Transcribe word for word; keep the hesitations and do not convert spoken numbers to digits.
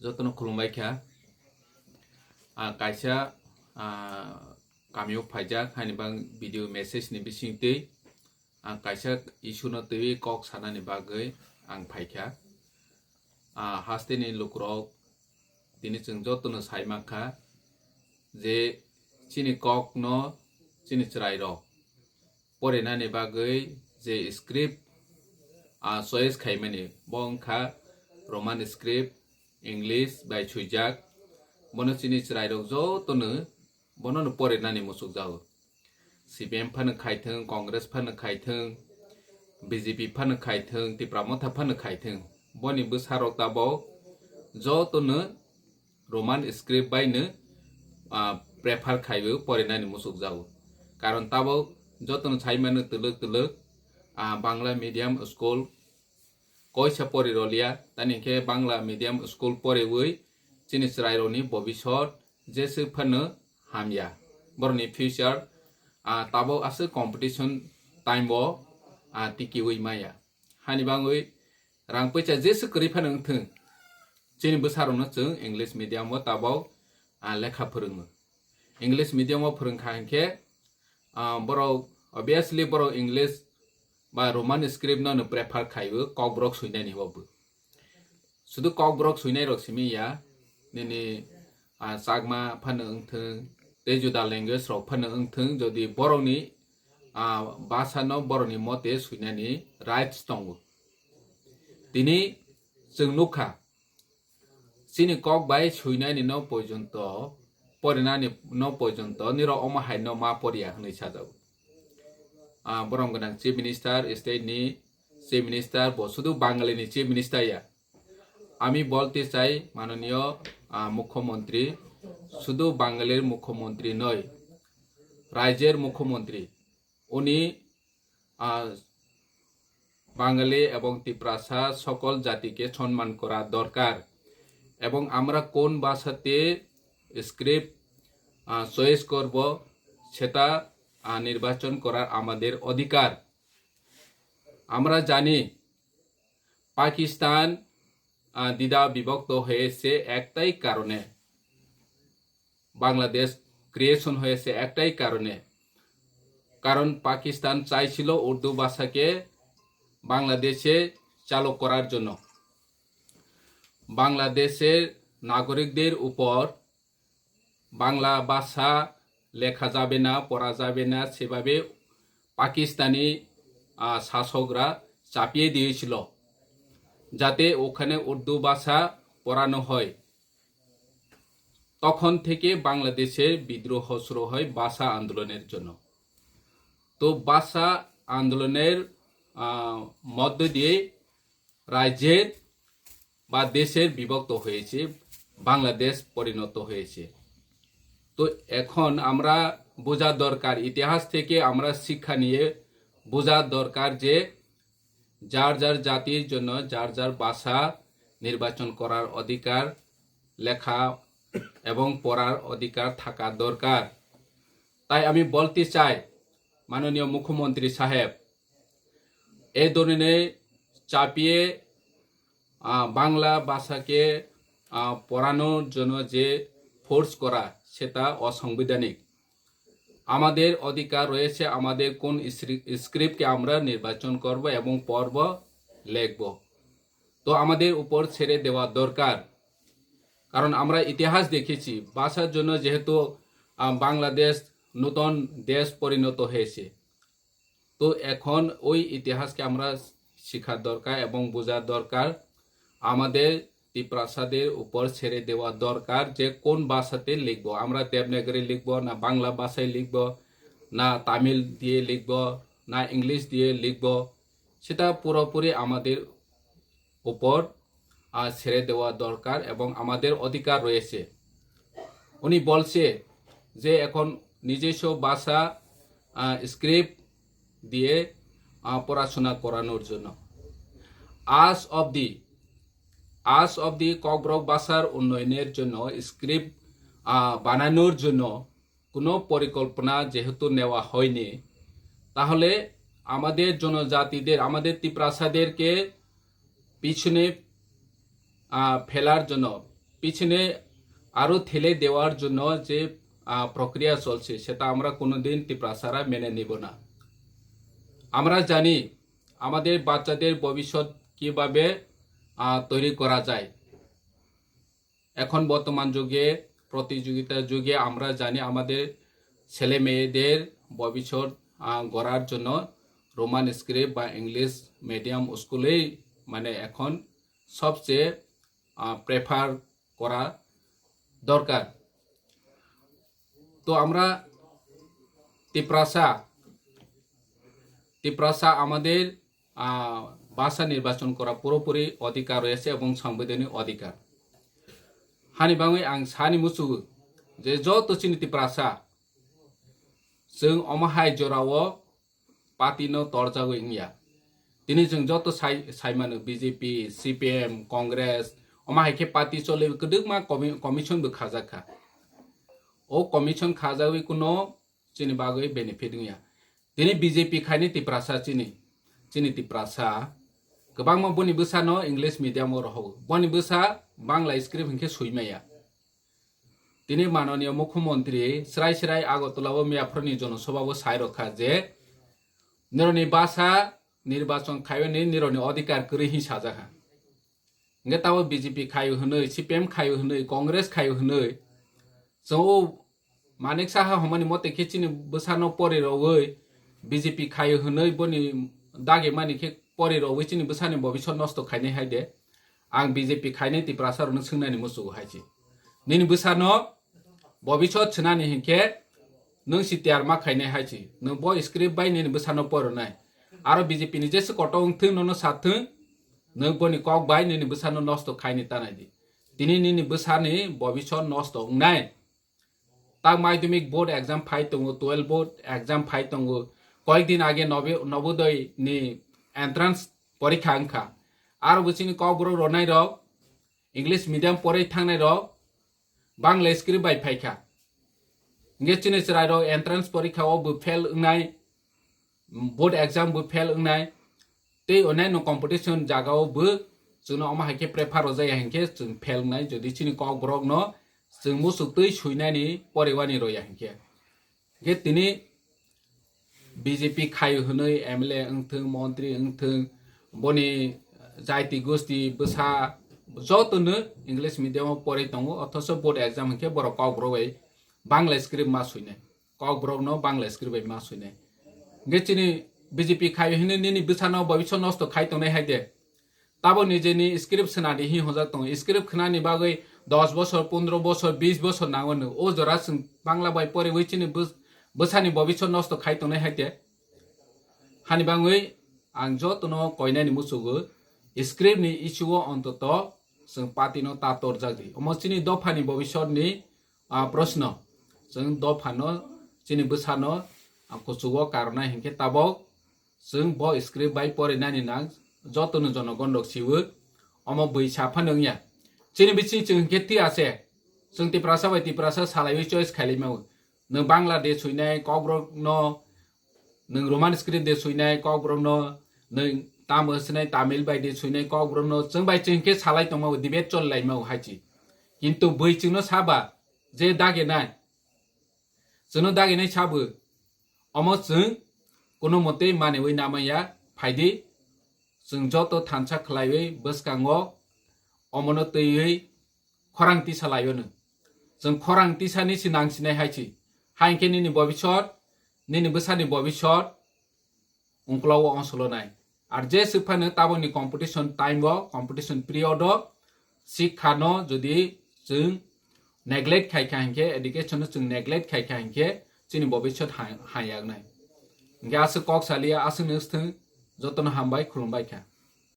Jotono khulumbai kha. Ah, kaisa, ah, kamio phaijak, haini bang video message ni bisingtwi ang kaisa issue no twiwi kok sanani bagwi ang phaikha. Ah, hasteni lukurok, tini chwng jotono sai mankha je chini kokno chini chwrairok porinani bagwi je script, ah, choice khaimani, bo wngkha Roman script, English bai swijak. Bono chini chwrairok jotono bonono porinani muchukjago. C P M phano khaithwng, Congress phano khaithwng, B J P phano khaithwng, Tipra Motha phano khaithwng, boni bwsarok tabok jotono Roman script baino, ah, prefer khaiwi porinani muchukjago. Karon tabok jotono saimano twlwk twlwk, ah, Bangla medium school koisa pori rolia, tani khe Bangla medium school poriwi chini chwrairokni bobisot jeswk phano hamya. Borokni future, ah, tabok aswk competition time o, ah, tikiwi maya. Hani bangwi rang puisa jeswk kwrwi phano wngthwng, chini bwsarokno chwng English medium o tabok, ah, lekha phwrwngo. English medium o phwrwngkha hinkhe, ah, borok obviously borok English ba Roman script no prefer khaiwi kokborok swinani bo. Sudu kokborok swinairok simi ya, nini, ah, Chakma phano wngthwng, tei juda language rok phano wngthwng, jodi borokni, ah, bhasha no borokni mote swinani rights tongo. Tini chwng nukha, chini kok bai swinani no poijonto, porinani no poijonto, nirok omo hai no ma poriya hwnwi sajago. Ah, borom gwnang Chief Minister, state ni Chief Minister, bo sudu Bangali ni Chief Minister ya. আমি বলতে চাই, মাননীয়, আহ, মুখ্যমন্ত্রী শুধু বাঙালির মুখ্যমন্ত্রী নয়, রাজ্যের মুখ্যমন্ত্রী। উনি, আহ, বাঙালি এবং তিপ্রাসা সকল জাতিকে সম্মান করা দরকার। এবং আমরা কোন ভাষাতে স্ক্রিপ্ট, আহ, চয়েস করব, সেটা, আহ, নির্বাচন করার আমাদের অধিকার। আমরা জানি পাকিস্তান, আহ, দ্বিধা বিভক্ত হয়েছে একটাই কারণে, বাংলাদেশ ক্রিয়েশন হয়েছে একটাই কারণে, কারণ পাকিস্তান চাইছিল উর্দু ভাষাকে বাংলাদেশে চালু করার জন্য। বাংলাদেশের নাগরিকদের উপর বাংলা ভাষা লেখা যাবে না, পড়া যাবে না, সেভাবে পাকিস্তানি, আহ, শাসকরা চাপিয়ে দিয়েছিল, যাতে ওখানে উর্দু ভাষা পড়ানো হয়। তখন থেকে বাংলাদেশে বিদ্রোহ শুরু হয় ভাষা আন্দোলনের জন্য। তো ভাষা আন্দোলনের, আহ, মধ্য দিয়ে রাজ্যের বা দেশের বিভক্ত হয়েছে, বাংলাদেশ পরিণত হয়েছে। তো এখন আমরা বোঝা দরকার, ইতিহাস থেকে আমরা শিক্ষা নিয়ে বোঝা দরকার যে যার যার জাতির জন্য যার যার ভাষা নির্বাচন করার অধিকার, লেখা এবং পড়ার অধিকার থাকা দরকার। তাই আমি বলতে চাই, মাননীয় মুখ্যমন্ত্রী সাহেব, এই ধরনের চাপিয়ে, আহ, বাংলা ভাষাকে, আহ, পড়ানোর জন্য যে ফোর্স করা, সেটা অসাংবিধানিক। আমাদের অধিকার রয়েছে আমাদের কোন স্ক্রি-, স্ক্রিপ্টকে আমরা নির্বাচন করব এবং পড়ব, লিখব। তো আমাদের উপর ছেড়ে দেওয়া দরকার, কারণ আমরা ইতিহাস দেখেছি ভাষার জন্য যেহেতু, আহ, বাংলাদেশ নতুন দেশ পরিণত হয়েছে। তো এখন ওই ইতিহাসকে আমরা শেখার দরকার এবং বোঝার দরকার। আমাদের তিপ্রাসাদের উপর ছেড়ে দেওয়া দরকার যে কোন ভাষাতে লিখবো, আমরা দেবনাগরী লিখবো না বাংলা ভাষায় লিখবো, না তামিল দিয়ে লিখবো, না ইংলিশ দিয়ে লিখবো, সেটা পুরোপুরি আমাদের উপর, আহ, ছেড়ে দেওয়া দরকার এবং আমাদের অধিকার রয়েছে। উনি বলছে যে এখন নিজস্ব ভাষা, আহ, স্ক্রিপ্ট দিয়ে, আহ, পড়াশোনা করানোর জন্য। আজ অবধি, আজ অবধি ককবরক ভাষার উন্নয়নের জন্য স্ক্রিপ্ট, আহ, বানানোর জন্য কোনো পরিকল্পনা যেহেতু নেওয়া হয়নি, তাহলে আমাদের জনজাতিদের, আমাদের তিপ্রাসাদেরকে পিছনে, আহ, ফেলার জন্য, পিছনে আরো ঠেলে দেওয়ার জন্য যে আহ, প্রক্রিয়া চলছে, সেটা আমরা কোনোদিন ত্রিপুরাসারা মেনে নিব না। আমরা জানি আমাদের বাচ্চাদের ভবিষ্যৎ কিভাবে আহ, তৈরি করা যায়। এখন বর্তমান যুগে, প্রতিযোগিতার যুগে আমরা জানি আমাদের ছেলে মেয়েদের ভবিষ্যৎ আহ, গড়ার জন্য রোমান স্ক্রিপ্ট বা ইংলিশ মিডিয়াম স্কুলেই মানে এখন সবচেয়ে আহ, প্রেফার করা দরকার। তো আমরা তিপ্রাসা, তিপ্রাসা আমাদের আহ, ভাষা নির্বাচন করা পুরোপুরি অধিকার রয়েছে এবং সাংবিধানিক অধিকার। Hani bagwi ang sani muchugo je joto chini tiprasa chwng omo hai jorao party no torjagwi wngya. Tini chwng joto sai, saimano B J P, C P M, Congress, omo hai khe party choli kwdwkma commi-, commission bo khajak kha. O commission khajagwi kuno chini bagwi benefit wngya. Tini B J P khaini tiprasa chini, chini tiprasa kwbangma boni bwsano English medium o rohogo. Boni bwsa Bangla script hinkhe swi maya. Tini manoniya mukhyamantri srai srai Agartala o miyaphurni jonosabha o sai rokha je nironi basa nirbachon khaiwini nironi odhikar kwrwi hin sajakha. Hingke tabo B J P khaio hinwi, C P M khaio hinwi, Congress khaio hinwi. Chwng o Manik Saha hwnmani mote khe chini bwsano pori rogwi B J P khaio hinwi boni dagi mani khe pori rogwi chini bwsani bobiswt nosto khainai hai de. Ang B J P khainai Tiprasa rokno swngnani muchugo hai se. Nini bwsano bobiswt swnani hinkhe nwng si tiyar ma khainai hai se. Nwng bo script bai nini bwsano poronai. Aro B J P ni jesa koto wngthwng nono sathwng. Nwng boni kok bai nini bwsano nosto khaini tanai di. Tini nini bwsani bobiswt nosto wngnai. Tak madhyamik board exam phai tongo, twelve board exam phai tongo. Koyek din age nobe-, Nobodoi ni entrance porikha wngkha. Aro bo chini kokborok ronai rok, English medium poroi thangnai rok, Bangla script bai phaikha. Hingke chini chwrai rok entrance porikha o bo fail wngnai, board exam bo fail wngnai, tei onyaino competition jaga o bo chwngno omo hai khe prefer rwjaya hinkhe chwng fail wngnai, jodi chini kokborokno chwng muchuk twi swinani porewani roya hinkhe. Hinkhe tini B J P khaio hinwi M L A wngthwng, montri wngthwng, boni jaiti gosti bwsa jotono English medium o poroi tongo, othocho board exam hinkhe borok kokborok bai Bangla script ma swinai. Kokborokno Bangla script bai ma swinai. Hingke chini B J P khaio hinwi nini bwsano bobiswt nosto khai tongnai hai de. Tabo nijeni script swnadi hi hwnjak tongo. Script khnani bagwi dos bosor, pondro bosor, bis bosor nango no. O jora chwng Bangla bai poriwi chini bwsani bobiswt nosto khai tongnai hai de. Hani bagwi ang jotono koinani muchugo script ni issue o ontoto chwng party no ta torjak di. Omo chini dophani bobiswt ni ah, proshno. Chwng dophano, chini bwsano, ah, kuchugo karnai hinkhe tabok chwng bo script bai porinani nang jotono jonogon rok siwo. Omo bwisa phano wngya. Chini bising chwng hinkhe thwi ase. Chwng Tiprasa bai Tiprasa salaiwi choice khailai mao. Nwng Bangla de swinai kokborok no, nwng Roman script de swinai kokborok no, nwng Tamil swinai Tamil bai de swinai kokborok no, chwng bai chwng hinkhe salai tongmao, debate chol lai mao hai chi. Kintu bwi chwngno saba, je dagenai, chwngno dagenai sabo, omo chwng kuno mote maniwi namaya phaidi, chwng joto thansa khlaiwi bwskango omono twiwi khorang tisa laio no. Chwng khorang tisani si nang sinai hai si. Hai hinkhe nini bobiswt, nini bwsani bobiswt, ungkla o ongsolonai. Ar je swk phano tabokni competition time o, competition period o, sikha no jodi chwng neglect khai kha hinkhe, education no chwng neglect khai kha hinkhe, chini bobiswt ha-, hayaknai. Hinkhe aswk kok saliya, aswk no swthwng, jotono hambai, khulumbai kha.